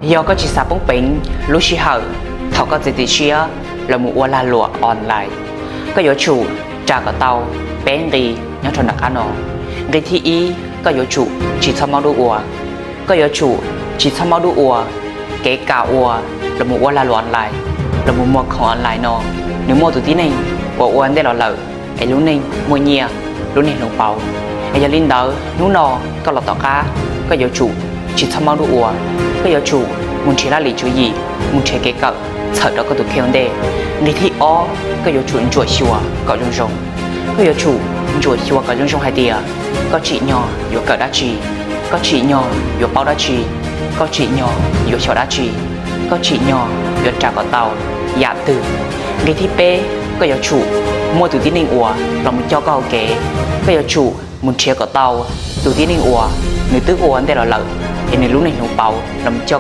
Yog koj tsis xav poob peev lub sij hawm thaum koj txiav txim siab los mus ua lag luam online, koj yuav tsum ras kom tau peb nqi nyob rau nram qab no. Nqi thib ib, koj yuav tsum tsis txhob maub dub ua. Koj yuav tsum tsis txhob maub dub ua. Kev kam ua los mus ua lag luam online, los mus muag khoom online no, nws muaj tus tib neeg uas ua ntej los lawm, es lub neej muaj nyiaj, lub neej hloov pauv. Es yog li ntawd hnub no koj los tom qab, koj yuav tsum tsis txhob maub dub ua. Koj yuav tsum mus nrhiav laj lim tswv yim, mus nrhiav kev kawm txhawm rau koj tus kheej ua ntej. Nqi thib ob, koj yuav tsum ntsuam xyuas kom zoo zoo. Koj yuav tsum ntsuam xyuas kom zoo zoo hais tias koj tsim nyog yuav kawm dab tsi, koj tsim nyog yuav paub dab tsi, koj tsim nyog yuav xyuas dab tsi, koj tsim nyog yuav ras kom tau yam twg. Nqi thib peb, koj yuav tsum muaj tus tib neeg uas los mus coj koj hauv kev. Koj yuav tsum mus nrhiav kom tau tus tib neeg uas nws twb ua ntej los lawm, es nws lub neej hloov pauv los mus coj